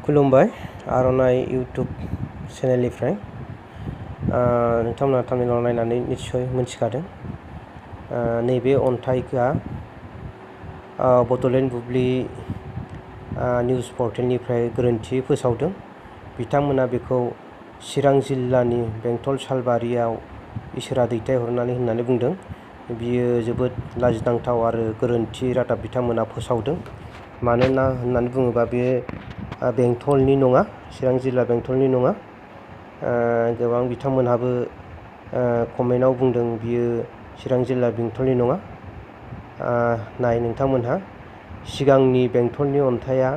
खुलुमबाय आर'नाइ इउटुब चेनेलनिफ्राय नोंथांमोना थाम्बनेलाव नायनानै निस्सय मोनथिखादों नैबे अन्थाइआ बड'लेण्ड बुब्लि निउज पर्टेलनिफ्राय गोरोन्थि फोसावदों। बिथांमोना बेखौ चिरां जिल्लानि बेंटल सालबारियाव इसोरा दैथायहरनानै होननानै बुंदों। बियो जोबोद लाजिनांथाव आरो गोरोन्थि रादाब बिथांमोना फोसावदों। मानोना होननानै बुङोबा बे बेंटलनि नङा, चिरां जिल्ला बेंटलनि नङा। गोबां बिथांमोनहाबो कमेन्टआव बुंदों बियो चिरां जिल्ला बेंटलनि नङा। नाय नोंथांमोनहा सिगांनि बेंटलनि अन्थाइआ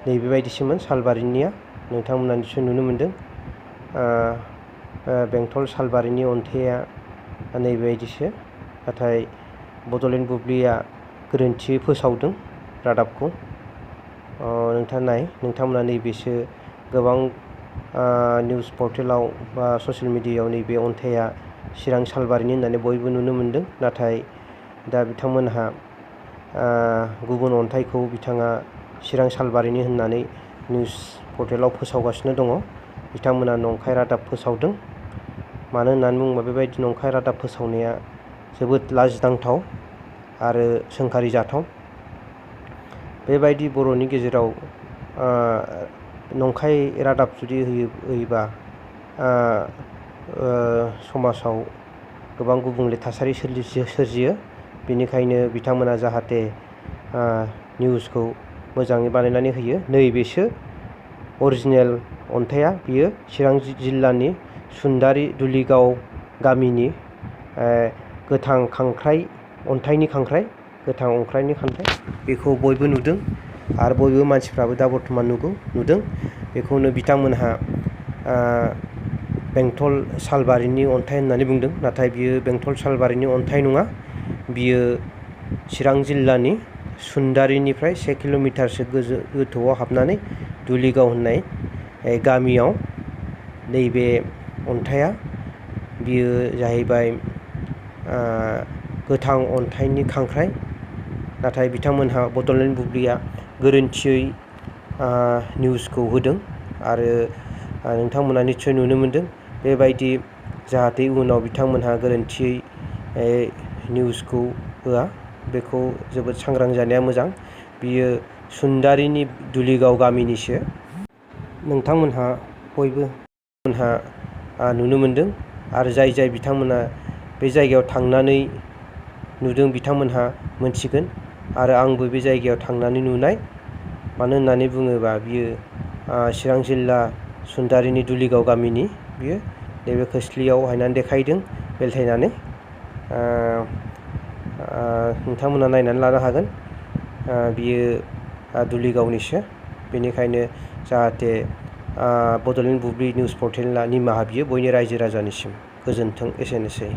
नैबेबायदिसोमोन सालबारिनिया, नोंथांमोना निस्सय नुनो मोन्दों। बेंटल सालबारिनि अन्थाइआ नैबेबायदिसो, नाथाय बड'लेण्ड बुब्लिया गोरोन्थि फोसावदों रादाबखौ। नोंथांमोना नैबेसो गोबां निउज पर्टेलाव बा ससियेल मिडियायाव नैबे अन्थाइआ चिरां सालबारिनि होननानै बयबो नुनो मोन्दों। नाथाय दा बिथांमोनहा गुबुन अन्थाइखौ बिथाङा चिरां सालबारिनि होननानै निउज पर्टेलाव फोसावगासिनो दङ। बिथांमोना नंखाय रादाब फोसावदों। मानो होननानै बुङोबा बेबायदि नंखाय रादाब फोसावनाया जोबोद लाजिनांथाव आरो सोंखारि जाथाव। बेबायदि बर'नि गेजेराव नंखाय रादाब जुदि होयोबा समाजाव गोबां गुबुंले थासारि सोरजियो। बेनिखायनो बिथांमोना जाहाथे निउसखौ मोजाङै बानायनानै होयो। नैबेसो अरिजिनेल अन्थाइआ, बियो चिरां जिल्लानि सुन्दारि दुलिगाव गामिनि गोथां अन्थाइनि खांख्राइ, बेखौ बयबो नुदों आरो बयबो मानसिफ्राबो दा बर्थमान नुदों। बेखौनो बिथांमोनहा बेंटल सालबारिनि अन्थाइ होननानै बुंदों। नाथाय बियो बेंटल सालबारिनि अन्थाइ नङा, बियो चिरां जिल्लानि सुन्दारिनिफ्राय 1 किल'मिटारसो गोथौआव हाबनानै दुलिगाव होननाय गामियाव नैबे अन्थाइआ, बियो जाहैबाय गोथां अन्थाइनि खांख्राइ। नाथाय बिथांमोनहा बड'लेण्ड बुब्लिया गोरोन्थियै निउसखौ होदों आरो नोंथांमोना निस्सय नुनो मोन्दों। बेबायदि जाहाथे उनाव बिथांमोनहा गोरोन्थियै निउसखौ होआ, बेखौ जोबोद सांग्रां जानाया मोजां। बियो सुन्दारिनि दुलिगाव गामिनिसो। नोंथांमोनहा बयबो नुनो मोन्दों आरो जाय बिथांमोना बे जायगायाव थांनानै नुदों बिथांमोनहा मोनथिगोन आरो आंबो बे जायगायाव थांनानै नुनाय। मानो होननानै बुङोबा बियो चिरां जिल्ला सुन्दारिनि दुलिगाव गामिनि। बियो नैबे खोस्लियाव हायनानै देखायदों बेलथायनानै। नोंथांमोना नायनानै लानो हागोन। बियो दुलिगावनिसो। बेनिखायनो जाहाथे बड'लेण्ड बुब्लि निउज पर्टेलआ निमाहा बियो बयनि रायजो राजानिसिम। गोजोन्थों, एसेनोसै।